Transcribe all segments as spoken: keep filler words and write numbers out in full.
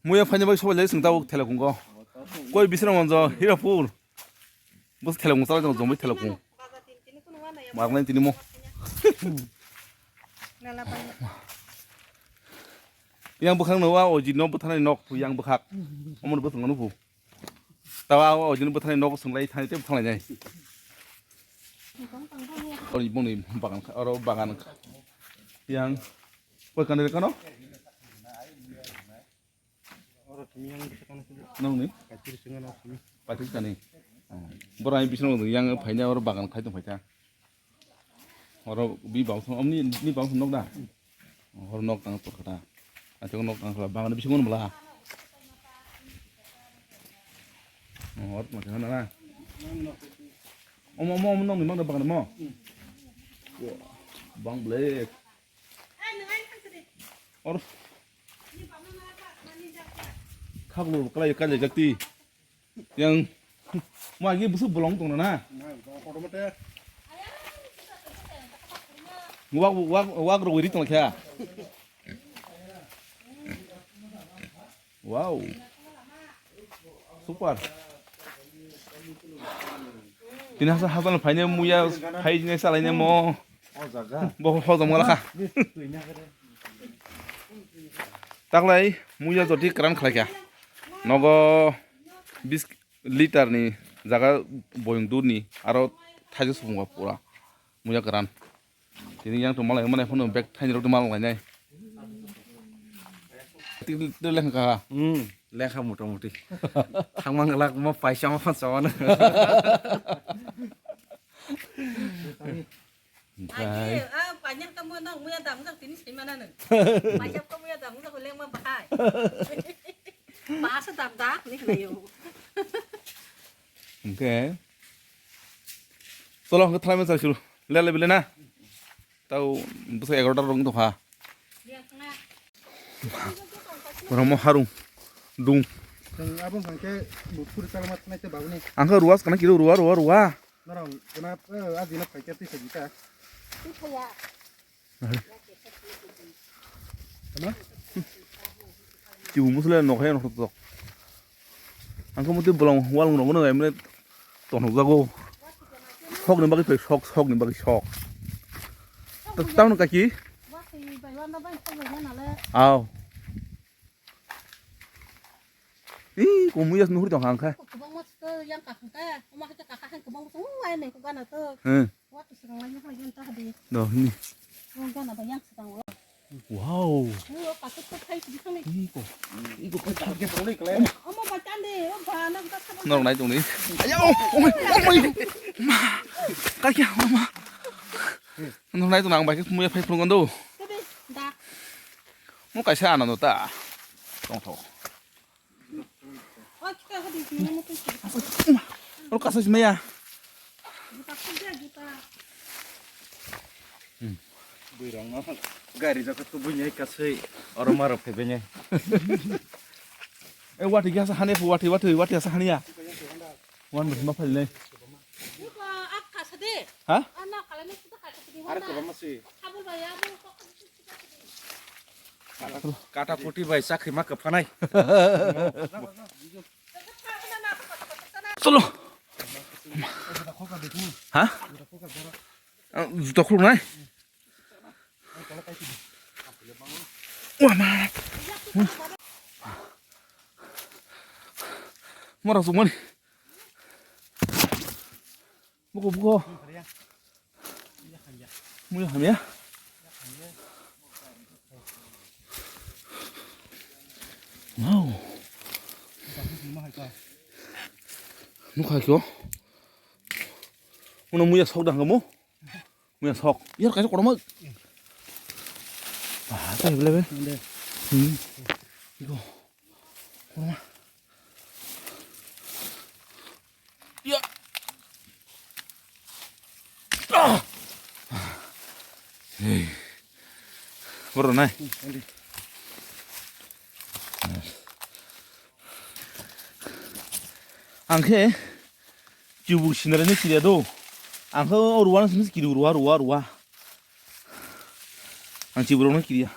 Muya phaina bai sobai lai sung tabuk thela kungo. Koi bisra monjo Hirapur. Bus thela kung chalai jong jomai thela kung. Marnai tini mo. Yang bwkhak no wa o jino bwthanai nok yang bwkhak. Omo bwthang no bu. Tawa o jino bwthanai nok sung lai thani te bwthang lai nai. Oro bongni bagan kha, oro bagan kha. Yang koi kani kano? Nongni? Patrick kani. Borok ani bising rok yang phaina oro bagan khai tong phaikha. Oro bi bangsa omni ni bangsa nok da. Oro nok tang tor kata. Acho nok tang kala bagan bisingo bwla. Oro tong kha na. Omo omo omo nongni mang da bagan mo. Bang black. Or khaklo kalai kalai jakti. Yang ma gi busu bolong tong na. Wak wak wak ro wiri tong kha. Wow. Super. Tini hasa hasa no phaine muya phaine salaine mo. O jaga. Bo hojom wala kha. Taklai muya joti kwran khlai kha. Nogo bis liter ni jaga boyong duni aro thajo sumwa pura muya kwran. Tini yang tong malai mane phano bag thaini rok tong malai nai. Tik tik lengkha. Hmm, lengkha mota moti. Thangmang lak mo paisa mo paisa mo. Oke. Aji, ah, panjang kamu nang muya dam sak tini sai mana nang. Panjang kamu ya dam sak leng ma bahai. Bahasa dam dak ni kena yo. Oke. Solo ke thalai ma sar suru. Le le bile na. Tau bwsa egarota rong tongkha. Borok mo harung dung. Chwng abo hwnkhe buphuru chalma thanai tei babuni. Ang khe ruwas kana kiro ruwa ruwa ruwa. Norok gana, eh, ajina phaikhe twi sajita. Twi phaiya. Tama? Kibu musle nokhe nokhe tok. Ang khe muti bolong wal nokno emre tonok jago. Sok ni bagwi sok, sok ni bagwi sok. Tamno kaki? Aw. Ih, kung muya nuhur tong kha ang khe. Kwbangma swkang yang kha hwnkhe, omo hai khe kaka hai kwbang bwskango, ayang nai kok gana to. Hmm. Wa to swkang lai nukhlai gana to hadi. Do hini. Omo gana ba yang swkang o. Wow. Ni o katuk tuk khai sidi khani. Ih, ko. Ih, ko pai target roni kle. Omo ba chande, o ba na ba sabang. Norok nai tongni. Ayo, oh my, oh my. Ma. Kaikya, mama. Norok nai tong ang bai khe muya phai phunukgo do. Tebe, da. Mo kaisa anando ta. Tongthok. Oro kasa sima ya. Buirong no gari jaka tubui nyai kasui oro maro phaibai nyai. E wati gasa hane pu wati wati wati gasa hania. Wan bus ma phai le. Ha? Kata puti bai chakri ma kwphanai. Cholo. Ha? Juta khuluk nai. Wah, ma. Mora sumani. Buko, buko. Muya hamya. Wow. Nukha kyo. Muna muya sok dang kamu. Muya sok. Yar kaisa kotorma. Ah, tai bele be. Hmm. Iko. Kotorma. Ya. Ah. Hey. Boro nai. Ang khe kibu sinare ni kiriya do. Ang khe o ruwa no simi kiri ruwa, ruwa, ruwa. Ang kibu rok no kiriya.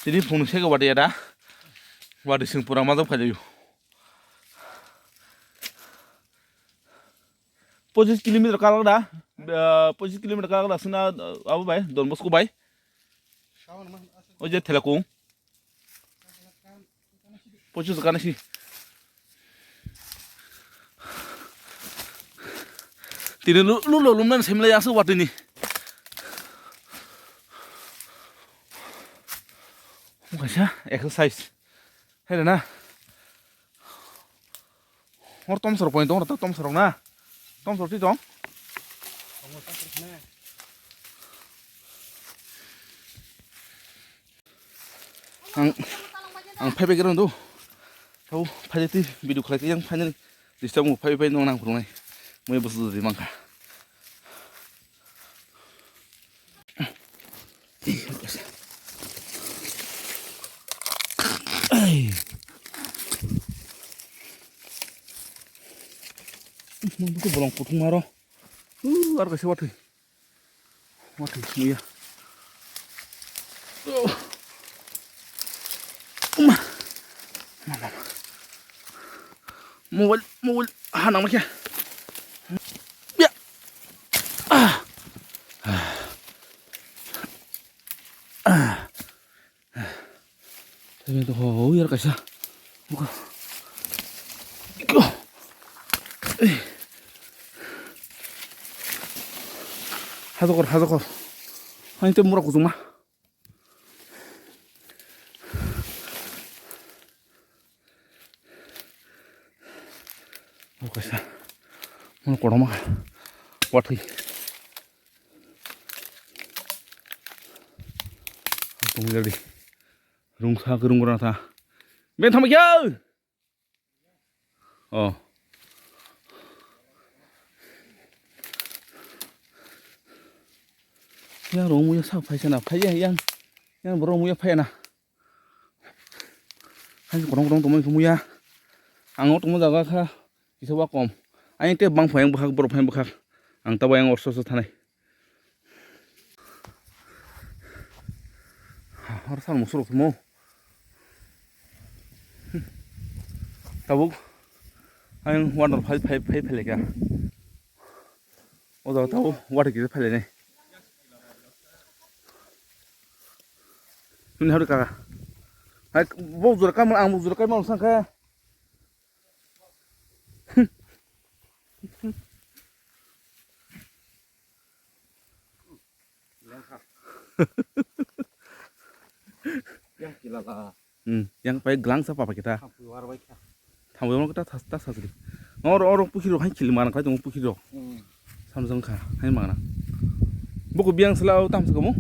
Tini phung se wadi ada. Wadi sing pura majak phai jayu. Pochis kilometer kalak da. Ah, pochis kilometer kalak da sina, ah, abo bai, Don Bosco bai. O je Thelakung. Pochis kana si. Tini lu, lu lo lumnan semla yasu watini. Kaisa exercise. Hai na. Hor tomsorok pon tong, tomsorok na. Tomsorok ti tong. Ang, ang phai bai khe rw do. Tau phai twi video khlai twi yang finally disturb mo phai bai nong nang phunai. Mui busu di mangkha. Ai. Mo buku bolong kutung maro. Uh, ar kaisa wathwi. Wathwi muya. Oh. Ma. Ma, ma, ma. Mobile, mobile. Ha, nang ma kya. Ya. Ah. Ah. Ah. Tei to ho, ho, yar kaisa. Buka. Go. Eh. Hajokor, hajokor. Hain te mura kuchungma. Buka sa. Mura koroma. Wathwi. Tong jadi. Rungsa ke rungrang sa. Ben thamakya. Oh. Yang rong muya sa phai sana phai ya yang. Yang borok muya phai na. Hai korong korong tongmani muya. Ang o tongma jaga kha. Kisa wa kom. Ayang te bang phai yang bwkhak borok phai bwkhak. Ang tabo yang orso orso thanai. Har sal musurok mo. Tabuk ayang water phai phai phai phai lekha. O jaga tabuk water kisa phai lenai. Nini hadu kaka. Hai bok jora kamal ang bok jora kamal sangkha. Yang kilala. Hmm, yang pai glang sa papa kita. Thampui war bai kha. Thampui war kita tas tas asli. Or or pukhiri hai kili mana kai tong pukhiri. Hmm. Samsung kha hai mana. Buku biang sela tam sa kamu.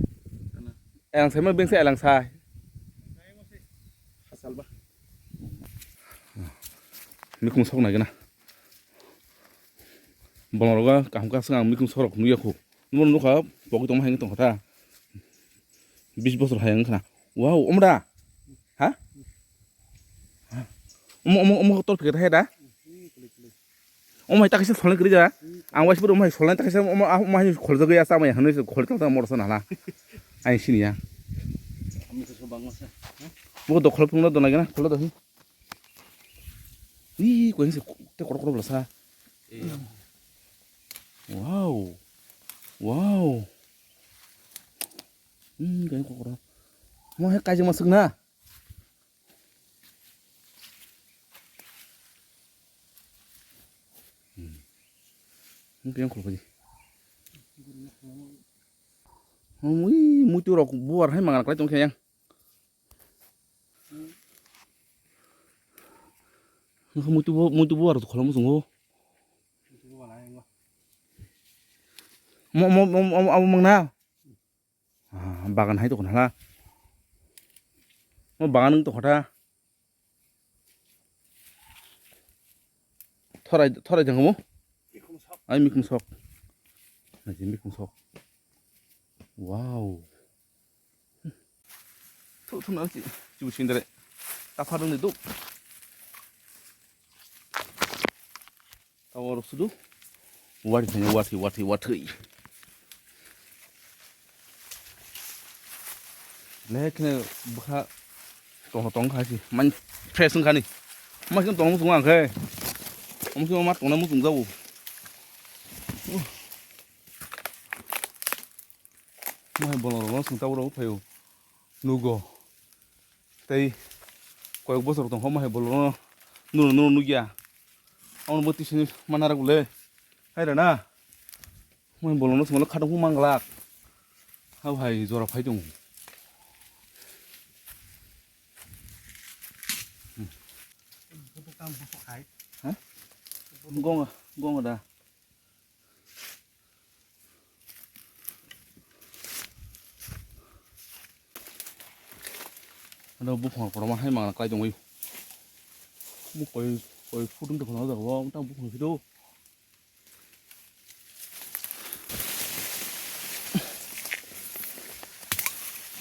Kana. Elang sai ma biang sai elang sai. Hasal ba. Mikung sok na gana. Bolong roga kaham ka sing ang mikung sorok nugya khu. Numo nukha, pokhe tongma hai wng tongkha ta. Bis bosor hai wng khna. Wow, omo da? Ha? Omo, omo, omo tor phikir hai da? Omo hai takisa solnai kwrwi ja. Ang waisa pura omo hai solnai takisa omo, omo hai kholjagwi ya, chamai hanwi khol tang tang morsa nala. Ai sini ya. Bo dokhol phungna dona gana, khol dohi. Ih, kau ini sih, teh kotor kotor belasa. Iya. Wow. Wow. Hmm, kau ini kotor. Mau hai kaji masuk na? Hmm. Mungkin yang kalau kaji. Mui, mui tu rok buar hai mangan kau itu kayak. Muitu bo, muitu bo aro kholomo chwngo. Mo, mo, mo, mo, abo mangna. Ah, bagan hai tokon hala. Mo bagan wng tokota. Thorai, thorai jangmo. Ai mikum sok. Naji mikum sok. Wow. Thu thu na chi chu sindre. Ta pharung de du. Ta wor sudu. Watwi thani, watwi, watwi, watwi. Lekhne bwkha tongtho tong kha si. Man fresh wngkha ni. Ma khe tongna muchungo ang khe. Omo khe ma tongna muchung jago. Mo hai bolong rok no sung tabuk rok phaio. Nugo. Tei koyok bosor tong kho mo hai bolong no. Nuro nuro nugya. Omo bo tisini mana rok le. Hai rana. Moi bolongno songlo khatungkhu manglak. Hao hai jora phai tongo. Bufuk tang bufuk hai. Ha? Gonga, gonga da. Ano buphang korma hai mangna klai tongwi. Mo koi, koi phutung tongkha o jaga o, tang buphang phido.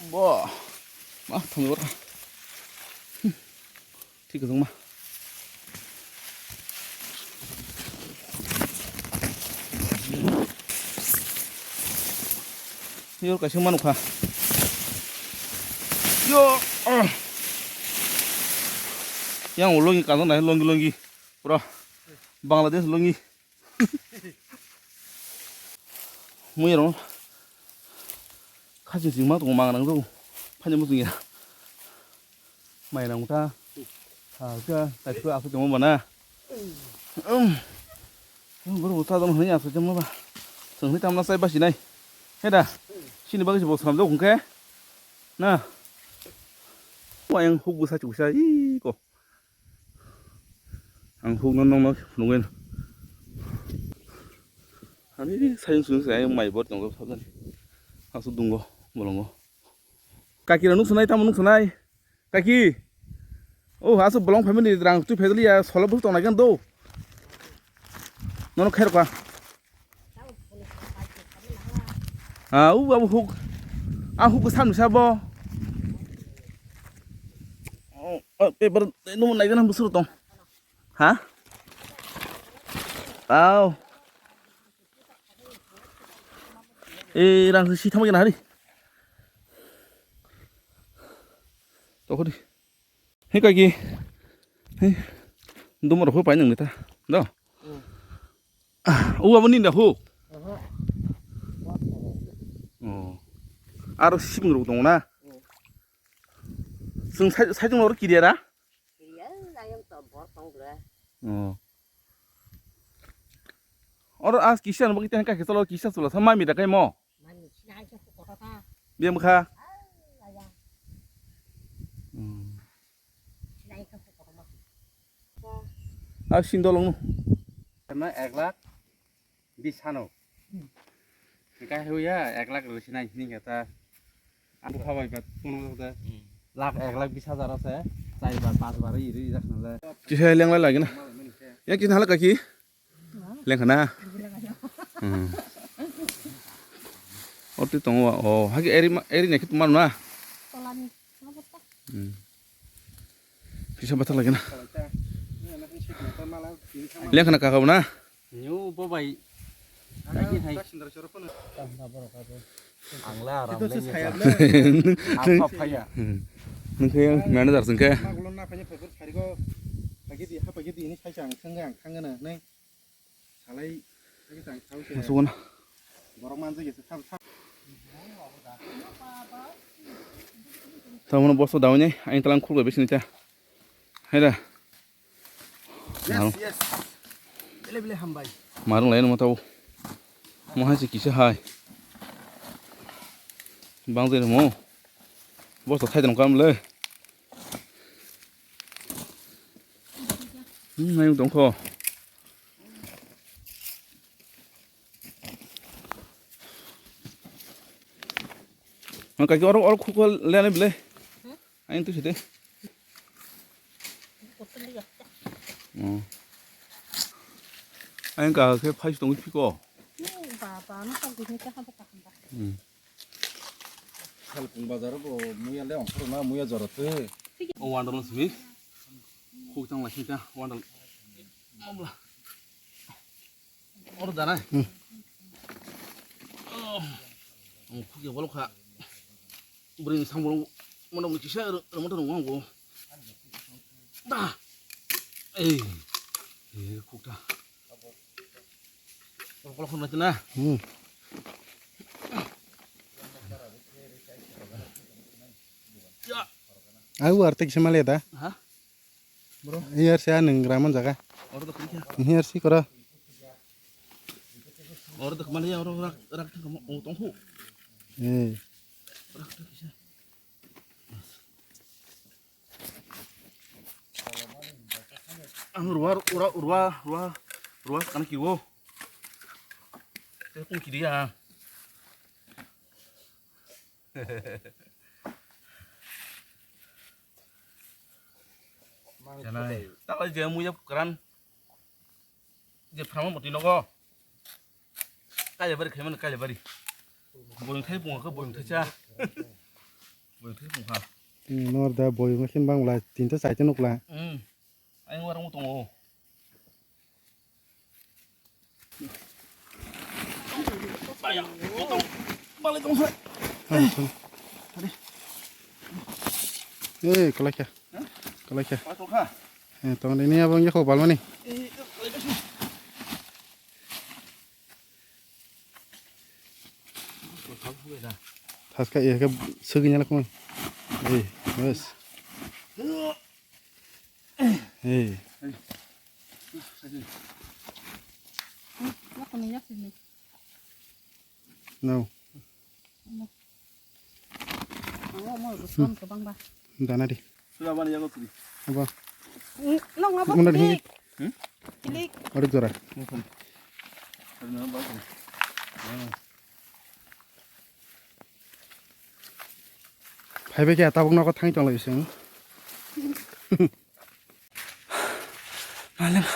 Bo. Ma, thami ora. Thik khe ma. Yor kaisa manukha. Yo. Ah. Yang longi kaisa nai longi longi. Pura Bangladesh longi. Mui rong. Khaching sing ma tongo mang nang do. Phanya muchung ya. Mai nang ta. Ha ka ta ko aku tong mana. Um. Guru ta dong hanya so jam ba. Sung ni tamna sai ba sinai. Heda. Sini bagi bo sram do kung ke. Na. Wa yang huk bu sa chu sa i ko. Ang hukno nokno phunugwi. Ani sayung suyung se ayang mai bor tongo sabjani. Aswk dungo bolongo. Kaki rok nuk sanai, tamo nuk sanai. Kaki. Oh, aswk bolong phaimani rang twi phaidali ya, solo bwswk tongnai kan do. Nono khairokha. Ah, u abo huk. Ah, huk sam sa bo. Oh, oh, paper, no, nai gana busur tong. Ha? Au. Eh, rang si thama gana hari. Tokori. He kaki. He. Dumor ho pai nang nita. Do. U abo ninda hu. Oh. Aro sibung rok tongo na. Sung sai sai jong oro kiriya ra. Kiriya, ayang to bor tong gra. Oh. Oro as kisa no bagwi tang ka kisa lo kisa chula sa mami da kai mo. Mami sina hai ka kota ta. Bia mkha. Ayang. Hmm. Sina hai ka kota ma. A sindolong no. Karena ek lakh bis hano. Hingke huya ek lakh rwsinai hini khe ta. Ang bukha bai ba phone da. Lakh ek lakh bis hajar ase. Char bar panch bar ri ri jak nale. Kisa lenglai lagi na. Ya kisa halak kaki. Lengkha na. Hmm. Oti tongo o hagi eri ma eri nekit manu na. Tolani. Hmm. Kisa bathar lagi na. Lengkha na kaka na. Nyo bo bai. Lagi hai. Ang la aram le. Apa phaya. Nung khe manager sung khe. Magulo na phanya phaikur sarigo. Pagi di ha pagi di ini sai chang sung ang khang na nai. Salai lagi chang sau se. Masuk na. Borok manjak ya se thap thap. Tamono boso dauni ang talang khulga bisini ta. Hai da. Yes, yes. Bile bile hambai. Marung lai no tau. Mo hai se kisa hai. Bang je mo. Boso thai dong kam le. Hmm, hai dong kho. Ang kaki oro oro khukho le le bile. Ang tu sede. Oh. Ang ka khe phai tong phiko. Ba ba no ka gini ka ha ba ka ba. Hmm. Salpung bazar bo muya le ongkhor na muya jora te. O wandal no simi. Khuk tang la sita wandal. Mamla. Oro dana. Hmm. Ang khukya bolok kha. Bwrwi ni samung mono bwrwi kisa rwmata rwngwi ang bo. Da. Ei. Ei khukta. Bolok khon na. Hmm. Ya. Ai war tek semal ya da. Ha? Bro. Iyar se anung graman jaga. Oro da kuri kha. Iyar si kora. Oro da kmani ya oro rak rak thang mo tong hu. Eh. Rak thang kisa. Ang ruwa ruwa ruwa ruwa ruwa kan kiwo. Te kung kiri ya. Janai. Tala je muya kran. Je phramo moti nogo. Kale bari khaimani kale bari. Boyong thai bunga khe boyong thai cha. Boyong thai bunga. Hmm, nor da boyong khin bang la tinta saite nukla. Hmm. Ai warang tongo. Eh, kalaikha. Kalaikha. Eh, tong ni abang ya ko balmani. Thaska ya ke segi nyala kung. Eh, bas. Hey. Yakni, yakni. No. Ang mo mo gusto ko bang ba. Dana di. Sudah mana ya kau tadi? Apa? Nong apa? Mana di? Kilik. Hmm? Kilik. Ada jora. Nonton. Ada nama bagus. Phaibai khe tabuk nogo thangwi tonglaio chwng. Naleng.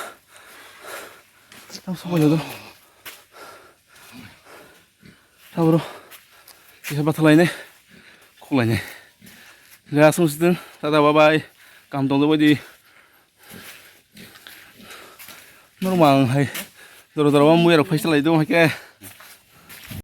Tam sokoyo do. Tabro. Kisa bathalainai. Khuklainai. Gas musitun. Tata bye bye. Kam tongdo badi. Normal hai. Doro doro wa muya rok phaisa lai do hai khe.